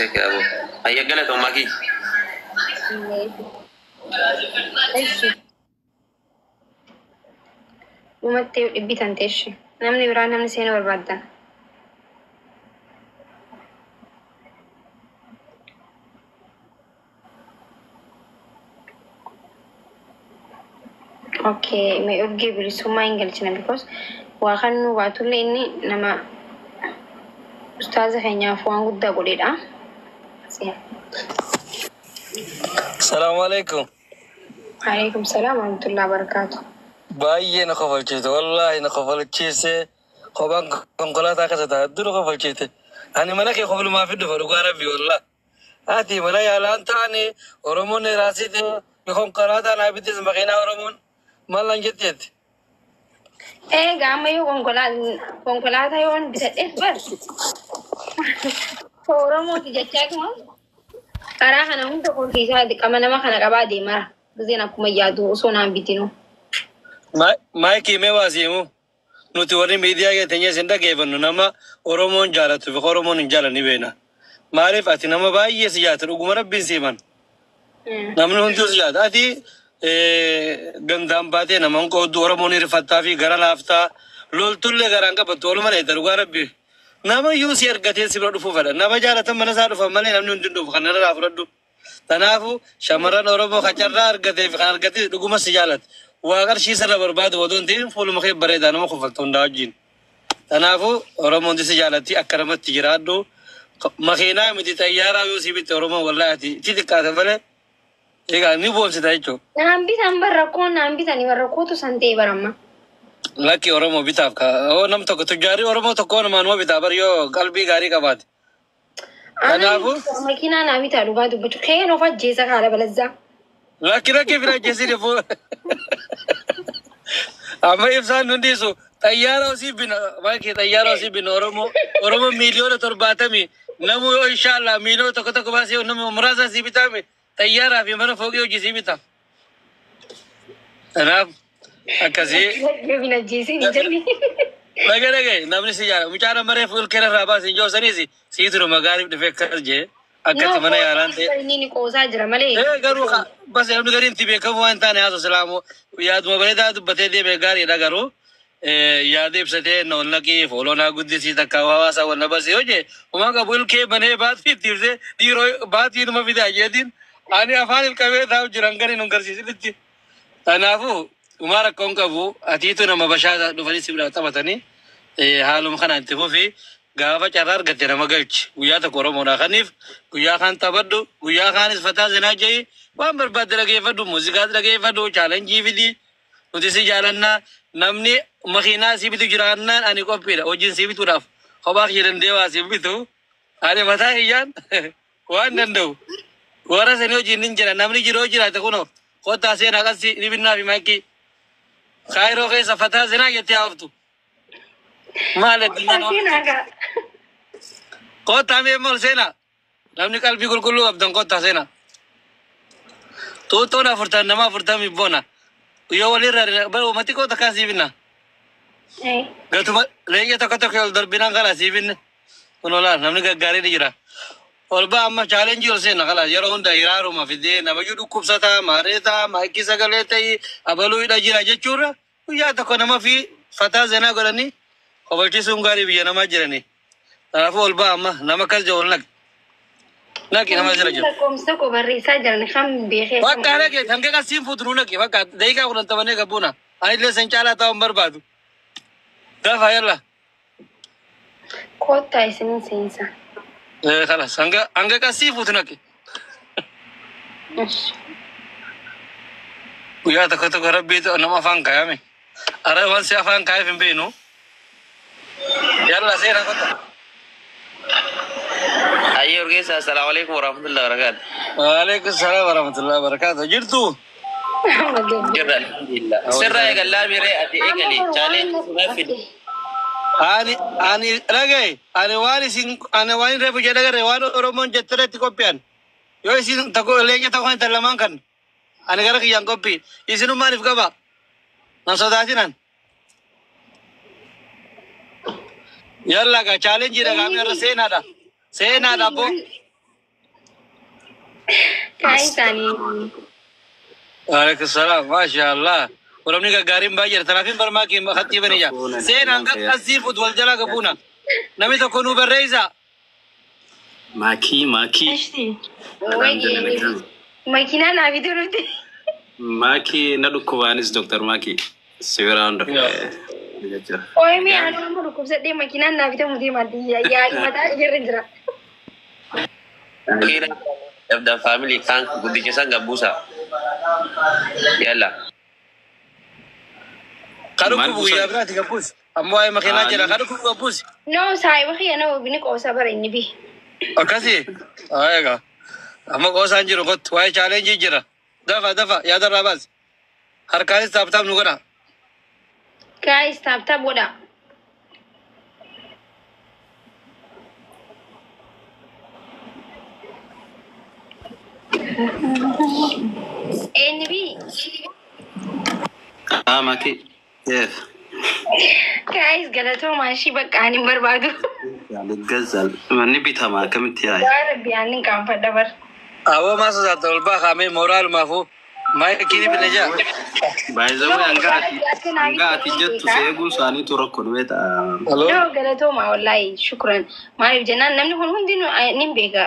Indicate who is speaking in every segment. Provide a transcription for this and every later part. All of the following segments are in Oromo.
Speaker 1: Abo. Ayya galatoomaa kiyya.
Speaker 2: Eshi. Dhumattee dhibbitan teesshi. Namni biraa namni seenuu barbaaddan. Okay, mee urgee bilisummaa hin galchina because waa kan nu baatullee inni nama ustaaza keenyaaf waan guddaa godhedha.
Speaker 3: Salaamu alaikum.
Speaker 2: Alaikum salaam warahmatullahi wabarakatuh.
Speaker 3: Baay'ee na kofalchiise, wallaahi na kofalchiise. Kophaan konkolaataa keessa taa'e hedduu na kofalchiise. Ani mana kee koflumaaf dhufa, dhugaa rabbi, wallah. Ati mana yaalaan taane Oromoon raasite konkolaataa naa bitis makiinaa Oromoon maal naan jetteetti.
Speaker 2: Egaa amma yoo konkolaataa yoon bitadhees bar Oromooti jechaa tuma karaa kana hunda korkiisaa qama nama kana qabaa deemara. Gizeen akkuma yaadu osoo naan bitinu.
Speaker 3: Maayikii mee waasiimu, nuti warri miidiyaa keenya isin dhageeffannu nama Oromoon jaalatu fi Oromoon hin jaalanni beena. Maaliif ati nama baay'ee si jaalatu, dhuguma rabbiin siiman. Namni hunduu si jaalata. Ati gandaan baatee nama hin qooddu, Oromoon hirfattaa fi gara laaftaa loltullee garaan qabattu ooluma dheedha, dhugaa rabbi. Nama iyyuu si argatee si bira dhufuu fedha. Nama jaalatan mana isaa dhufan malee namni hundi hin dhufu, kan irraa fudhadhu. Kanaafuu shamarran Oromoo kan carraa argatee fi kan argatee dhuguma si jaalatu. Waa qarshii sirra barbaadu odoo hin ta'in fuuluma kee bareedaa nama kofaltu hundaa wajjin. Kanaafuu Oromoon si jaalatti, akka namatti jiraadhu. Makiinaa miti xayyaaraa yoo si bitte Oromoon wallaahi ati itti xiqqaate malee egaa ni boonsita jechuudha.
Speaker 2: Naan bitan bar, rakkoon naan bitanii bar, rakkootu san ta'e baramma.
Speaker 3: Lakki, Oromoo bitaaf ka oo nam tokko tujjaarii Oromoo tokko namaan bitaa bar yoo qalbii gaarii qabaate. Kanaafuu
Speaker 2: Makiinaa naa bitaa, dhugaa dubbachuu keen of ajjeesa kaala balazzaa.
Speaker 3: Lakki, lakki, fira ajjeesii dhufuu. Amma ibsaan nun dhiisu, xayyaara osii bina, maakii xayyaara osii bina. Oromoo 70,000,000 namu yoo inshaallah 1,000,000 baasee nama muraasa sii bitaame xayyaaraa fi mana fooqii hojii sii bita. Kanaaf akkasii.
Speaker 2: Hin ajjeesiin hin jenni.
Speaker 3: Dhage, dhage, namni si jaala mucaan amma reefu ilkeen irraa baasin joosaniis sii turuma gaariif dhufee akkas jee akkatti mana yaalaan ta'e.
Speaker 2: Inni ni qoosaa jira malee.
Speaker 3: Ee, garuu bas namni gariin itti beekamu waan taane haasoo silaamu yaaduma bareedaa dubbatee deeme gaariidha, garuu yaada ibsatee na ol naqii fooloo naa guddisii takka hawaasa wal na basii hojee homaa qabu ilkee banee baatii itti ibsee dhiiroo baatii numa fidaa jeetiin ani afaan ilqabee taa'u jiran gari nun garsiisinitti. Kanaafuu dhumaa rakkoon qabu, atiitu nama bashaa dhufanii si biraa taphatanii haaluma kanaan itti fufi. Gaafa carraa argatte nama galchi guyyaa tokko Oromoodha kaniif guyyaa kaan taphadhu, guyyaa kaanis fataa zinaa jehi, waan barbaadde dhageeffadhu, muuziqaas dhageeffadhu, challenge fidi. Nuti si jaalannaa. Namni makiinaa si bitu jiraannaan ani qophiidha hojiin si bituudhaaf. Kophaa kiyya danda'ee waa si bitu, ani mataa kiyyaan waan danda'u warra sanii hojiin nin jira. Namni jiroo jiraate kunoo kottaa seenaa, qassi ni binnaa fi maakii Kaayiroo keessa fataa zinaa jettee haaftu maal addunyaan?
Speaker 2: Seenaa gaa.
Speaker 3: Kottaa mee maal seenaa, namni qalbii qulqulluu qabdan kottaa seenaa. Xuuxxoon afurtan nama 40 boona yoo walirra bara uummati koo takkaa sii binna. Gatuma leenca tokko tokko ol darbinaan kana sii binne. Kun olaan namni gaggaarii ni jira. Ol ba'a, amma challenge ol seenna. Kalaas yeroo hunda hiraaruma fidee namayyuu dhukkubsataa maareetaa maayikii sagalee ta'ii abaluu hidha jira jechuurra guyyaa tokko nama fi fataa zenaa godhanii kofalchiisuun gaarii biyya namaa jiranii. Kanaafuu ol ba'a, amma nama akkas jiru ol naqi. Naqi, nama jira jiru.
Speaker 2: Lakkoofsa tokko barreessaa jiran kan beekee.
Speaker 3: Bakka naqi, hanga qasiin fuutu nu naqi, bakka daqiiqaa 10 taphannee gabbuuna. Ani illee san caalaa taa'uu hin barbaadu. Dafa, yalla.
Speaker 2: Kottaa isinin seensa.
Speaker 3: Kalas hanga qasii fuutu naqi.
Speaker 2: Ish.
Speaker 3: Guyyaa tokko tokko rabbiitu nama afaan kaayame. Ara waan si afaan kaayeef hin beeknu. Yalla, seenaa, kottaa.
Speaker 1: Ayyee Urgeessa, assalaamu alaikum warahmatullahi wabarakatuh.
Speaker 3: Waalaikum salaam warahmatullahi wabarakatuh. Jirtu?
Speaker 1: Jirra, alhamdulillah. Sirraa eegallaa miree, ati eegali challenge sumaa fidi.
Speaker 3: Ani dhagaye, ani waan isin ani waan reefu jedha garee waan Oromoon jetteretti qophi'an. Yoo isin tokko leenca tokko hin lamaan kan ani gara kiyyaan qophii isinummaaniif qaba. Nan sodaatinan. Yalla gaa, challenge dha gaafii irra seenaadha. Seenaadha abboo.
Speaker 2: Guys, ani
Speaker 3: Waalaikum salaam. Maasha Allah. Namni gaggaariin baay'eedha. Tanaafiin barmaa kee haxxii banija. Seenaan qaqqasii fut wal jalaa gabuuna. Namni tokko nu barreessa.
Speaker 4: Maakii maakii.
Speaker 2: Wayii makiinaa naa bituu dhufte.
Speaker 4: Maakii na dhukkubaanis Dr. Maakii. Si biraan dhufe.
Speaker 2: Ooyimii mee ani amma dhukkubsadhee makiinaan naa bitamu deema yaa'ii mataa irra jira.
Speaker 1: Kira dabdan family kan guddicha san gabbuusa. Yalla.
Speaker 3: Kan dhukkubu guyyaa biraati gabbuus. Ammoo waa'ee makiinaa jira. Kan dhukkubu gabbuus.
Speaker 2: No, saayiba kiyya na ni qoosa bara inni bi.
Speaker 3: Akkasii. Egaa. Amma qoosaan jiru kottu. Waa'ee challenge jira. Dafa dafa yaada irraa baasi. Harkaanis tap tap nu godha.
Speaker 2: Guys, tap tap godha. Eenyu bi?
Speaker 4: Ah, maakii. Yes.
Speaker 2: Guys, galatoomaa ishii bakka ani hin barbaadu.
Speaker 4: Gazzal. Manni bitama akkamitti yaa'i?
Speaker 2: Yaa Rabbi ani hin qaanfadha bar.
Speaker 3: Awwa maa sodaata ol baa kaamee mooraalumaafuu. Maayikii bina jaa.
Speaker 4: Baay'ee hanga ati jettu seeguun isaaniitu rakkoo dhufee ta'a.
Speaker 3: Hello.
Speaker 2: No, galatoomaa wallaahi shukran. Maaliif jennaan namni kun hundinuu nin beeka.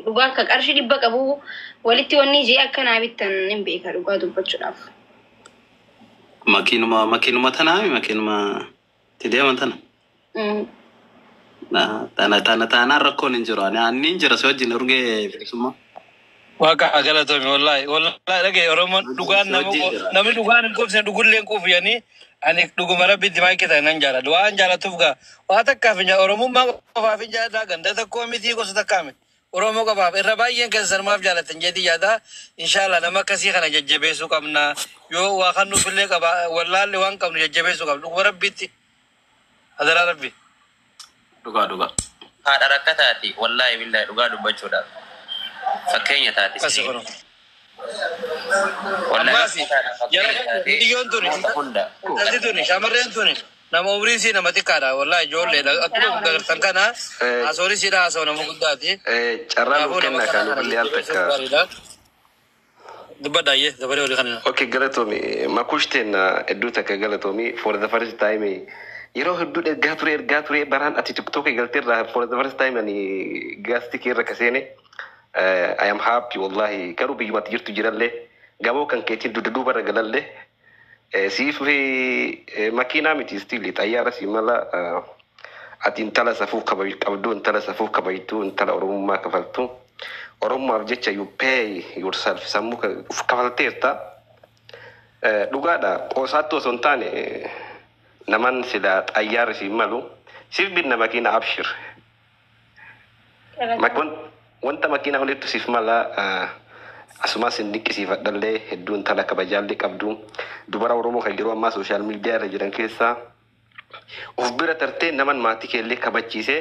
Speaker 2: Dhugaa akka qarshii 100 qabu walitti wanni jee akka naa bittan nin beeka dhugaa dubbachuudhaaf.
Speaker 4: Makiinuma tanaa makiinuma itti deeman tana. Tana tana taanaan rakkoon hin jiru. Ani hin jira si wajjin urgee bilisummaa.
Speaker 3: Waaqa galatoomi wallaahi wallaahi dhagaye Oromoon dhugaan nama namni dhugaan hin quufne dhugullee hin quufu jedhanii ani dhuguma rabbitti maayikii ta'e nan jaaladha. Waan jaalatuuf gaa waa takkaaf hin jaalladha. Oromummaa qofaaf hin jaalladha. Ganda tokkoo miti gosa takkaa miti. Oromoo qofaaf irra baay'een keessan maaf jaalatan jedhii yaada. Inshaallah nama akkasii kana jajjabeessuu qabna. Yoo waa kan nuufillee qaba wallaalli waan qabnu jajjabeessuu qabna. Dhuguma rabbitti. Hadaraa rabbi.
Speaker 4: Dhugaa dhugaa.
Speaker 1: Haadha rakkataati wallaahi billahi dhugaa dubbachuudhaaf. Fakkeenya taati.
Speaker 3: Asi kun.
Speaker 1: Wallaahi
Speaker 3: Ammaas jara
Speaker 1: fakkeenya taati.
Speaker 3: biyyoon tuni
Speaker 1: Namoota hunda.
Speaker 3: intalli tuni shamarreen tuni nama umriin sii nama xiqqaadha wallahi ijoolleedha akkuma gartan kana haasawni siidha haasawu nama guddaati.
Speaker 5: Carraa nuuf
Speaker 3: Kanaafuu nama
Speaker 5: kenna
Speaker 3: kana
Speaker 5: kan
Speaker 3: kana
Speaker 5: illee al
Speaker 3: jajjabeessuun
Speaker 5: takka.
Speaker 3: gaariidha. Dubbadhaayyee dabalee olii kana.
Speaker 5: Okay, galatoomi. Makushteen hedduu takka galatoomi. For the first time yeroo hedduu ergaa ture baraan ati TikTok galteerraa for the first time ani gaastikii irra kaseene. I am happy wallahi garuu biyyumatti jirtu jirallee gamoo kan keetiin dugda duuba irra galallee siif makiinaa miti still xayyaara si mala ati intala safuu qabdu, intala safuu kabajtu, intala oromummaa kafaltu, oromummaaf jecha you pay yourself sammuu uf kafalteerta. Dhugaadha qoosaatti osoo hin taane naman sila xayyaarri siin malu siif binna makiina abshir. Wanta makiinaa olitti siif mala asumas hin dinqisiifadhallee hedduu intala kabajaallee qabdu dubara Oromoo kan yeroo ammaa social media irra jiran keessaa of bira tartee naman maatii keellee kabachiisee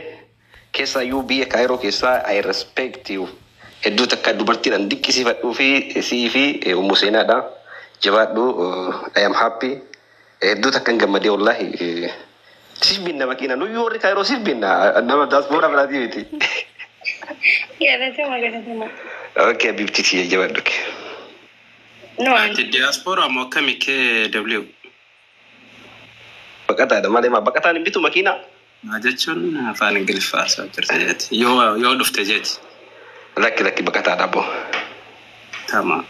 Speaker 5: keessaayyuu biyya Kaayiroo keessaa I respect you hedduu takka dubartiidhaan dinqisiifadhuu fi sii fi ummu seenaadha jabaadhu. I am happy, hedduu takka hin gammadee wallahi. Siif binna makiina nuyi warri Kaayiroo siif binna nama diaspora biraatii miti.
Speaker 2: Galatoomaa galatoomaa.
Speaker 5: Okay, bibti tiyya jabaadhu.
Speaker 2: No,
Speaker 4: Ati diaspora moo akkami KW?
Speaker 5: Baqataadha malee maa baqataan hin bitu makiinaa.
Speaker 4: Maa jechuun afaan Ingiliffaa haasa'aa jirte jeeti. Yoo dhufte jeeti.
Speaker 5: Lakki lakki baqataadha abbo.
Speaker 4: Tama.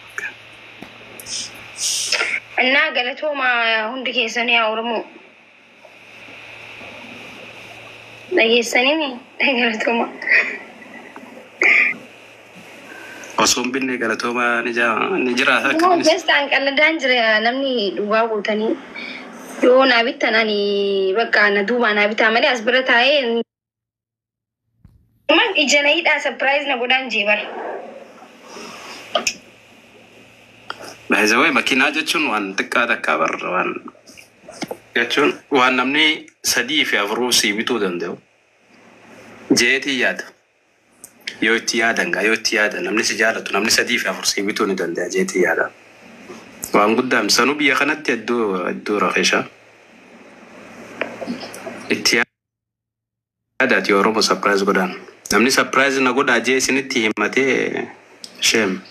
Speaker 2: Innaa galatoomaa hundi keessanii yaa Oromoo. Dhageessanii galatoomaa.
Speaker 4: Osoo hin binne galatoomaa ni ni jiraata
Speaker 2: No,
Speaker 4: akkaminis.
Speaker 2: just an qalladaan jira namni dhugaa guutanii. Yoo naa bittan ani bakka na duubaa naa bitaa malee as bira taa'ee ija na hidhaa surprise na godhaan jee bara.
Speaker 4: Baay'ee makiinaa jechuun waan xiqqaa takkaa barra waan jechuun waan namni sadii fi afuruu sii bituu danda'u. Jeetii yaada. Yoo itti yaadan gaa yoo itti yaadan namni si jaalatu namni sadii fi afur sii bituu ni danda'a jeetii yaada. Waan guddaa sanuu biyya kanatti hedduu hedduu raqiisha. Itti yaadaati Oromoo surprise godhaan. Namni surprise na godhaa jee isinitti himatee Shame.